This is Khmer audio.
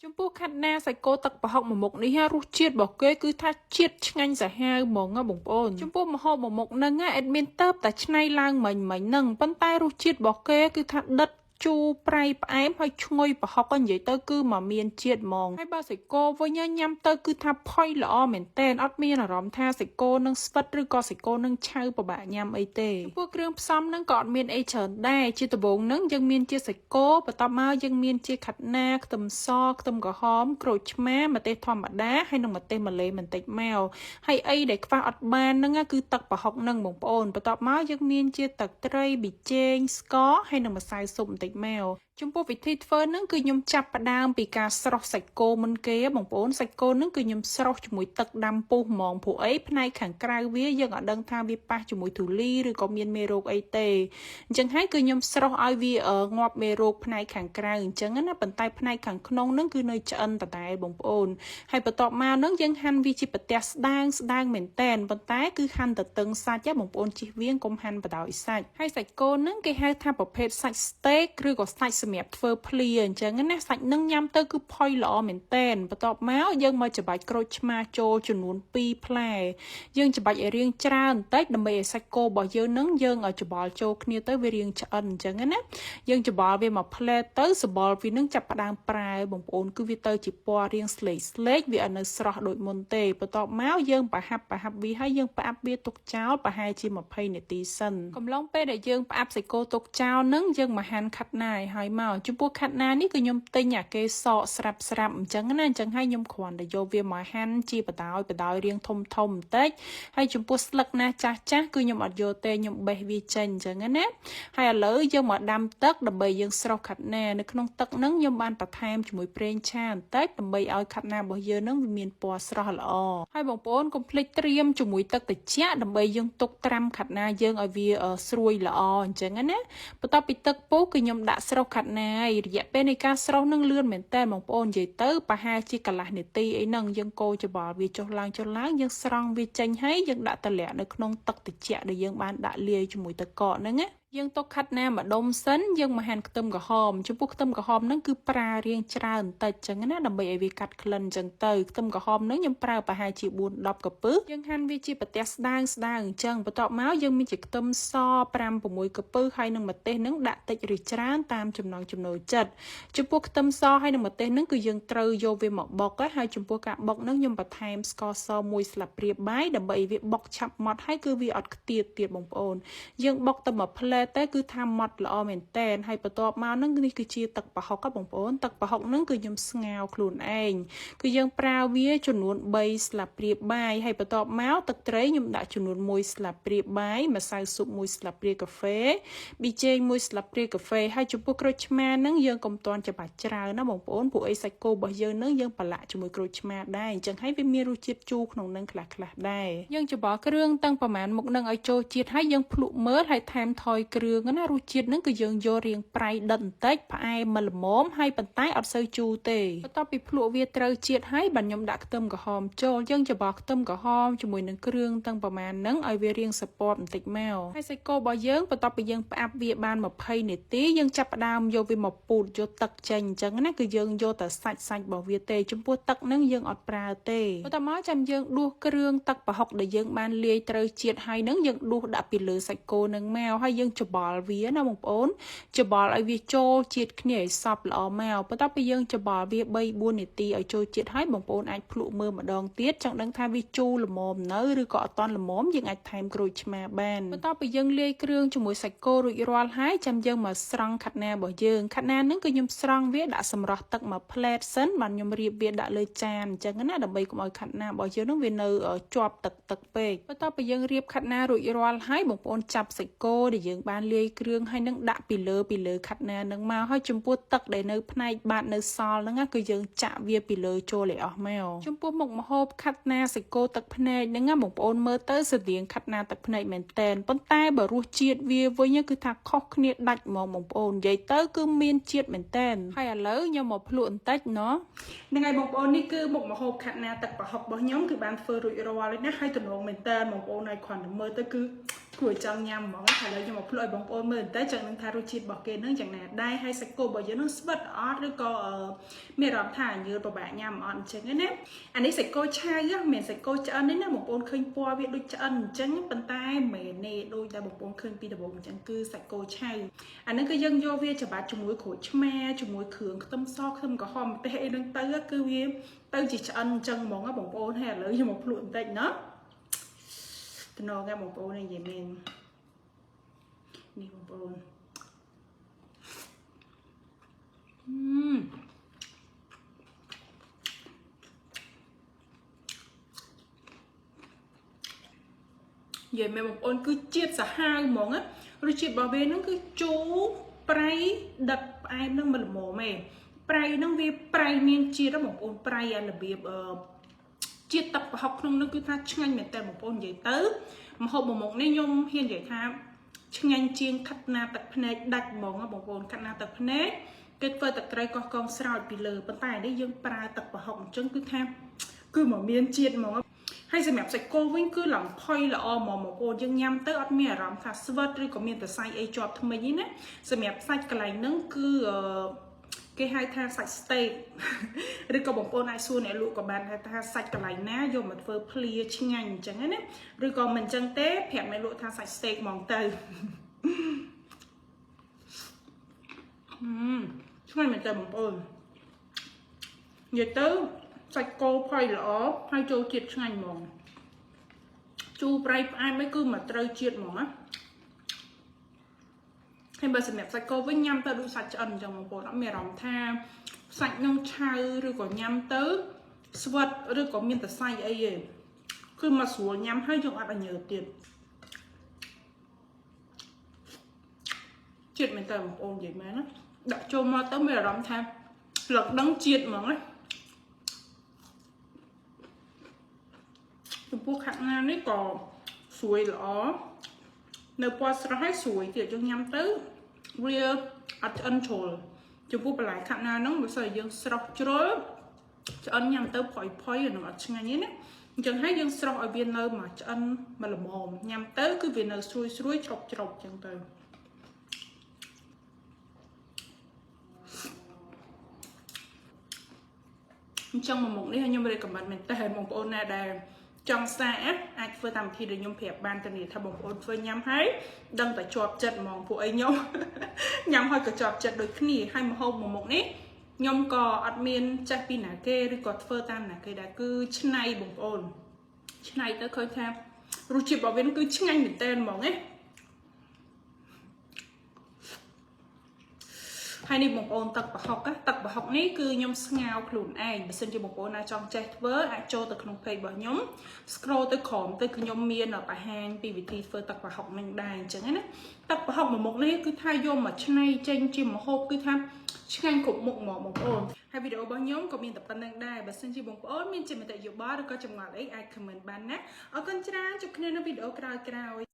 ចំពោះខាត់ណាសាច់គោទឹកប្រហុកមួយមុខនេះរសជាតិរបស់គេគឺថាជាតិឆ្ងាញ់សាហាវហ្មងណាបងប្អូនចំពោះម្ហូបមួយមុខហ្នឹង admin ទៅតែឆ្នៃឡើងមិញមិញហ្នឹងប៉ុន្តែរសជាតិរបស់គេគឺថាដិតជូរប្រៃផ្អែមហើយឈ្ងុយប្រហុកនិយាយទៅគឺមកមានជាតិហ្មងហើយបើសាច់គោវិញញ៉ាំទៅគឺថាផុយល្អមែនតែនអត់មានអារម្មណ៍ថាសាច់គោនឹងស្វិតឬក៏សាច់គោនឹងឆៅពិបាកញ៉ាំអីទេចំពោះគ្រឿងផ្សំនឹងក៏អត់មានអីច្រើនដែរជាដំបូងនឹងយើងមានជាសាច់គោបន្ទាប់មកយើងមានជាខាត់ណាខ្ទឹមសខ្ទឹមក្រហមក្រូចឆ្មាម្ទេសធម្មតាហើយនិងម្ទេសម៉ាឡេបន្តិចមកហើយអីដែលខ្វះអត់បានហ្នឹងគឺទឹកប្រហុកហ្នឹងបងប្អូនបន្ទាប់មកយើងមានជាទឹកត្រីប៊ីចេងស្ករហើយនិងម្សៅស៊ុបបន្តិចមកចំពោះវិធីធ្វើហ្នឹងគឺខ្ញុំចាប់ផ្ដើមពីការស្រុះសាច់គោមុនគេបងប្អូនសាច់គោហ្នឹងគឺខ្ញុំស្រុះជាមួយទឹកដាំពុះហ្មងព្រោះអីផ្នែកខាងក្រៅវាយើងអត់ដឹងថាវាប៉ះជាមួយធូលីឬក៏មានមេរោគអីទេអញ្ចឹងហើយគឺខ្ញុំស្រុះឲ្យវាងាប់មេរោគផ្នែកខាងក្រៅអញ្ចឹងណាប៉ុន្តែផ្នែកខាងក្នុងហ្នឹងគឺនៅឆ្អិនដដែលបងប្អូនហើយបន្ទាប់មកហ្នឹងយើងហាន់វាជាប្រទេសស្ដើងស្ដើងមែនតែនប៉ុន្តែគឺហាន់ទៅតឹងសាច់បងប្អូនជិះវៀងកុំហាន់បដោយសាច់ហើយសាច់គោហ្នឹងគេហៅថាប្រភេទសាច់ steak ឬក៏សាច់សម្រាប់ធ្វើភ្លាអញ្ចឹងណាសាច់នឹងញ៉ាំទៅគឺផុយល្អមែនតែនបន្ទាប់មកយើងមកច្របាច់ក្រូចឆ្មាចូលចំនួន2ផ្លែយើងច្របាច់ឲ្យរាងច្រើនបន្តិចដើម្បីឲ្យសាច់គោរបស់យើងនឹងយើងឲ្យច្បល់ចូលគ្នាទៅវារាងឆ្អិនអញ្ចឹងណាយើងច្បល់វាមកផ្លែទៅសបល់វានឹងចាប់ផ្ដើមប្រែបងប្អូនគឺវាទៅជាពណ៌រាងស្លេកស្លេកវាអត់នៅស្រស់ដូចមុនទេបន្ទាប់មកយើងប្រហាប់ប្រហាប់វាហើយយើងផ្អាប់វាទុកចោលប្រហែលជា20នាទីសិនកំឡុងពេលដែលយើងផ្អាប់សាច់គោទុកចោលនឹងយើងមកហាន់ខាត់ណាឲ្យហើយមកចំពោះខាត់ណានេះគឺខ្ញុំទិញអាគេសកស្រាប់ស្រាប់អញ្ចឹងណាអញ្ចឹងហើយខ្ញុំគ្រាន់តែយកវាមកហាន់ជាបដោយបដោយរាងធំធំបន្តិចហើយចំពោះស្លឹកណាចាស់ចាស់គឺខ្ញុំអត់យកទេខ្ញុំបេះវាចេញអញ្ចឹងណាហើយឥឡូវយើងមកដាំទឹកដើម្បីយើងស្រុះខាត់ណានៅក្នុងទឹកហ្នឹងខ្ញុំបានបន្ថែមជាមួយប្រេងឆាបន្តិចដើម្បីឲ្យខាត់ណារបស់យើងហ្នឹងវាមានពណ៌ស្រស់ល្អហើយបងប្អូនកុំភ្លេចត្រៀមជាមួយទឹកត្រជាក់ដើម្បីយើងទុកត្រាំខាត់ណាយើងឲ្យវាស្រួយល្អអញ្ចឹងណាបន្ទាប់ពីទឹកពុះគឺខ្ញុំដាក់ស្រុះខាត់ណាហើយរយៈពេលនៃការស្រុះនឹងលឿនមែនតើបងប្អូននិយាយទៅប្រហែលជាកន្លះនាទីអីហ្នឹងយើងកូរច្បល់វាចុះឡើងចុះឡើងយើងស្រង់វាចេញហើយយើងដាក់តម្លាក់នៅក្នុងទឹកត្រជាក់ដែលយើងបានដាក់លាយជាមួយទឹកកកហ្នឹងណាយើងទុកខាត់ណាម្ដុំសិនយើងមកហាន់ខ្ទឹមក្រហមចំពោះខ្ទឹមក្រហមហ្នឹងគឺប្រើរាងច្រើនបន្តិចចឹងណាដើម្បីឲ្យវាកាត់ក្លិនចឹងទៅខ្ទឹមក្រហមហ្នឹងខ្ញុំប្រើប្រហែលជា4 10កពឹសយើងហាន់វាជាប្រទេសស្ដើងស្ដើងអញ្ចឹងបន្ទាប់មកយើងមានជាខ្ទឹមស5 6កពឹសហើយនឹងម្ទេសហ្នឹងដាក់តិចឬច្រើនតាមចំណង់ចំណូលចិត្តចំពោះខ្ទឹមសហើយនឹងម្ទេសហ្នឹងគឺយើងត្រូវយកវាមកបុកហើយចំពោះការបុកហ្នឹងខ្ញុំបន្ថែមស្ករសមួយស្លាបព្រាបាយដើម្បីឲ្យវាបុកឆាប់ម៉ត់ហើយគឺវាអត់ខ្ទាតទៀតបងប្អូនយើងបុកទៅមួយផ្លែតែគឺថាម៉ត់ល្អមែនតែនហើយបន្ទាប់មកហ្នឹងនេះគឺជាទឹកប្រហុកបងប្អូនទឹកប្រហុកហ្នឹងគឺខ្ញុំស្ងោរខ្លួនឯងគឺយើងប្រើវាចំនួន3ស្លាបព្រាបាយហើយបន្ទាប់មកទឹកត្រីខ្ញុំដាក់ចំនួន1ស្លាបព្រាបាយម្សៅស៊ុប1ស្លាបព្រាកាហ្វេប៊ីចេង1ស្លាបព្រាកាហ្វេហើយចំពោះក្រូចឆ្មាហ្នឹងយើងកុំតន់ច្បាស់ច្រើនណាបងប្អូនព្រោះអីសាច់គោរបស់យើងហ្នឹងយើងប្រឡាក់ជាមួយក្រូចឆ្មាដែរអញ្ចឹងហើយវាមានរសជាតិជូរក្នុងហ្នឹងខ្លះខ្លះដែរយើងច្របល់គ្រឿងតាំងប្រហែលមុខហ្នឹងឲ្យចូលជាតិហើយយើងភ្លក់មើលហើយថែមថយគ្រឿងណារសជាតិហ្នឹងគឺយើងយករាងប្រៃដិតបន្តិចផ្អែមមកល្មមហើយប៉ុន្តែអត់សូវជូរទេបន្ទាប់ពីភ្លក់វាត្រូវជាតិហើយបាទខ្ញុំដាក់ខ្ទឹមក្រហមចូលយើងច្របល់ខ្ទឹមក្រហមជាមួយនឹងគ្រឿងតាំងប្រហែលហ្នឹងឲ្យវារាងសពតបន្តិចមកហើយសាច់គោរបស់យើងបន្ទាប់ពីយើងផ្អាប់វាបាន20នាទីយើងចាប់ផ្ដើមយកវាមកពូតយកទឹកចេញអញ្ចឹងណាគឺយើងយកតែសាច់សាច់របស់វាទេចំពោះទឹកហ្នឹងយើងអត់ប្រើទេបន្ទាប់មកចាំយើងដួសគ្រឿងទឹកប្រហុកដែលយើងបានលាយត្រូវជាតិហើយហ្នឹងយើងដួសដាក់ពីលើសាច់គោហ្នឹងមកហើយយើងច្បល់វាណាបងប្អូនច្បល់ឲ្យវាចូលជាតិគ្នាឲ្យសព្វល្អមកបន្ទាប់ពីយើងច្បល់វា3 4នាទីឲ្យចូលជាតិហើយបងប្អូនអាចភ្លក់មើលម្ដងទៀតចង់ដឹងថាវាជូរល្មមនៅឬក៏អត់តន់ល្មមយើងអាចថែមក្រូចឆ្មាបានបន្ទាប់ពីយើងលាយគ្រឿងជាមួយសាច់គោរួចរាល់ហើយចាំយើងមកស្រង់ខាត់ណារបស់យើងខាត់ណាហ្នឹងគឺខ្ញុំស្រង់វាដាក់សម្រស់ទឹកមួយផ្លែតសិនបានខ្ញុំរៀបវាដាក់លើចានអញ្ចឹងណាដើម្បីកុំឲ្យខាត់ណារបស់យើងហ្នឹងវានៅជាប់ទឹកទឹកពេកបន្ទាប់ពីយើងរៀបខាត់ណារួចរាល់ហើយបងប្អូនចាប់សាច់គោដែលយើងបានលាយគ្រឿងហើយនឹងដាក់ពីលើពីលើខាត់ណានឹងមកហើយចំពោះទឹកដែលនៅផ្នែកបាតនៅសល់ហ្នឹងគឺយើងចាក់វាពីលើចូលឲ្យអស់មកចំពោះមុខម្ហូបខាត់ណាសាច់គោទឹកភ្នែកហ្នឹងណាបងប្អូនមើលទៅស្តៀងខាត់ណាទឹកភ្នែកមែនតែនប៉ុន្តែបើរសជាតិវាវិញគឺថាខុសគ្នាដាច់ហ្មងបងប្អូននិយាយទៅគឺមានជាតិមែនតែនហើយឥឡូវខ្ញុំមកភ្លក់បន្តិចណោះហ្នឹងហើយបងប្អូននេះគឺមុខម្ហូបខាត់ណាទឹកប្រហុករបស់ខ្ញុំគឺបានធ្វើរួចរាល់ហើយណាហើយទំនងមែនតើបងប្អូនហើយគ្រាន់តែមើលទៅគឺ គួរចង់ញ៉ាំហ្មងឥឡូវខ្ញុំមកភ្លក់ឲ្យបងប្អូនមើលបន្តិចចង់នឹងថារសជាតិរបស់គេនឹងយ៉ាងណាដែរហើយសាច់គោរបស់យើងនឹងស្វិតអត់ឬក៏មានអារម្មណ៍ថាញើពិបាកញ៉ាំអត់អញ្ចឹងណាអានេះសាច់គោឆៅមិនមែនសាច់គោឆ្អិនទេណាបងប្អូនឃើញពណ៌វាដូចឆ្អិនអញ្ចឹងប៉ុន្តែមិនមែនទេដូចតែបងប្អូនឃើញពីដំបូងអញ្ចឹងគឺសាច់គោឆៅអានេះគឺយើងយកវាច្របាច់ជាមួយក្រូចឆ្មាជាមួយគ្រឿងខ្ទឹមសខ្ទឹមក្រហមម្ទេសអីហ្នឹងទៅគឺវាទៅជាឆ្អិនអញ្ចឹងហ្មងបងប្អូនហើយឥឡូវខ្ញុំមកភ្លក់បន្តិចណោះតំណងបងប្អូននិយាយមែននេះបងប្អូនអឺនិយាយមែនបងប្អូនគឺជាតិសាហាវហ្មងណារសជាតិរបស់វាហ្នឹងគឺជូរប្រៃដិតផ្អែមហ្នឹងមិនល្មមទេប្រៃហ្នឹងវាប្រៃមានជាតិបងប្អូនប្រៃអារបៀបអឺជាតិទឹកប្រហុកក្នុងនោះគឺថាឆ្ងាញ់មែនតើបងប្អូននិយាយទៅម្ហូបមួយមុខនេះខ្ញុំហ៊ាននិយាយថាឆ្ងាញ់ជាងខាត់ណាទឹកភ្នែកដាច់ហ្មងបងប្អូនខាត់ណាទឹកភ្នែកគេធ្វើទឹកត្រីកោះកងស្រោចពីលើប៉ុន្តែនេះយើងប្រើទឹកប្រហុកអញ្ចឹងគឺថាគឺមកមានជាតិហ្មងហើយសម្រាប់សាច់គោវិញគឺឡើងផុយល្អហ្មងបងប្អូនយើងញ៉ាំទៅអត់មានអារម្មណ៍ថាស្វិតឬក៏មានសរសៃអីជាប់ធ្មេញទេណាសម្រាប់សាច់កន្លែងហ្នឹងគឺគេហៅថាសាច់ steak ឬក៏បងប្អូនអាចសួរអ្នកលក់ក៏បានថាសាច់កន្លែងណាយកមកធ្វើភ្លាឆ្ងាញ់អញ្ចឹងណាឬក៏មិនអញ្ចឹងទេប្រាប់អ្នកលក់ថាសាច់ steak ហ្មងទៅឆ្ងាញ់មែនតើបងប្អូននិយាយទៅសាច់គោផុយល្អហើយចូលជាតិឆ្ងាញ់ហ្មងជូរប្រៃផ្អែមអីគឺមកត្រូវជាតិហ្មងណាហើយបើសម្រាប់សាច់គោវិញញ៉ាំទៅដូចសាច់ឆ្អិនអញ្ចឹងបងប្អូនអត់មានអារម្មណ៍ថាសាច់នឹងឆៅឬក៏ញ៉ាំទៅស្វិតឬក៏មានសរសៃអីទេគឺមកស្រួលញ៉ាំហើយយើងអត់ឲ្យញើទៀតជាតិមែនតើបងប្អូននិយាយមែនណាដាក់ចូលមកទៅមានអារម្មណ៍ថាលឹកដឹងជាតិហ្មងណាចំពោះខាត់ណានេះក៏ស្រួយល្អនៅពណ៌ស្រស់ហើយស្រួយទៀតយើងញ៉ាំទៅវាអត់ឆ្អិនជ្រុលចំពោះបន្លែខាត់ណាហ្នឹងបើសិនជាយើងស្រស់ជ្រុលឆ្អិនញ៉ាំទៅផុយផុយអានោះអត់ឆ្ងាញ់ទេណាអញ្ចឹងហើយយើងស្រស់ឲ្យវានៅមកឆ្អិនមកល្មមញ៉ាំទៅគឺវានៅស្រួយស្រួយច្រប់ច្រប់អញ្ចឹងទៅអញ្ចឹងមួយមុខនេះខ្ញុំ recommend មែនតើបងប្អូនណាដែលចង់សាកអាចធ្វើតាមវិធីដែលខ្ញុំប្រាប់បានធានាថាបងប្អូនធ្វើញ៉ាំហើយដឹងតែជាប់ចិត្តហ្មងពួកអីខ្ញុំញ៉ាំហើយក៏ជាប់ចិត្តដូចគ្នាហើយម្ហូបមួយមុខនេះខ្ញុំក៏អត់មានចេះពីណាគេឬក៏ធ្វើតាមណាគេដែរគឺឆ្នៃបងប្អូនឆ្នៃទៅឃើញថារសជាតិរបស់វាគឺឆ្ងាញ់មែនតើហ្មងណាហើយនេះបងប្អូនទឹកប្រហុកទឹកប្រហុកនេះគឺខ្ញុំស្ងោរខ្លួនឯងបើសិនជាបងប្អូនណាចង់ចេះធ្វើអាចចូលទៅក្នុង page របស់ខ្ញុំ scroll ទៅក្រោមទៅខ្ញុំមានបង្ហាញពីវិធីធ្វើទឹកប្រហុកនឹងដែរអញ្ចឹងណាទឹកប្រហុកមួយមុខនេះគឺថាយកមកឆ្នៃចេញជាម្ហូបគឺថាឆ្ងាញ់គ្រប់មុខហ្មងបងប្អូនហើយវីដេអូរបស់ខ្ញុំក៏មានតែប៉ុណ្្នឹងដែរបើសិនជាបងប្អូនមានជាមតិយោបល់ឬក៏ចម្ងល់អីអាច comment បានណាអរគុណច្រើនជួបគ្នានៅវីដេអូក្រោយៗ។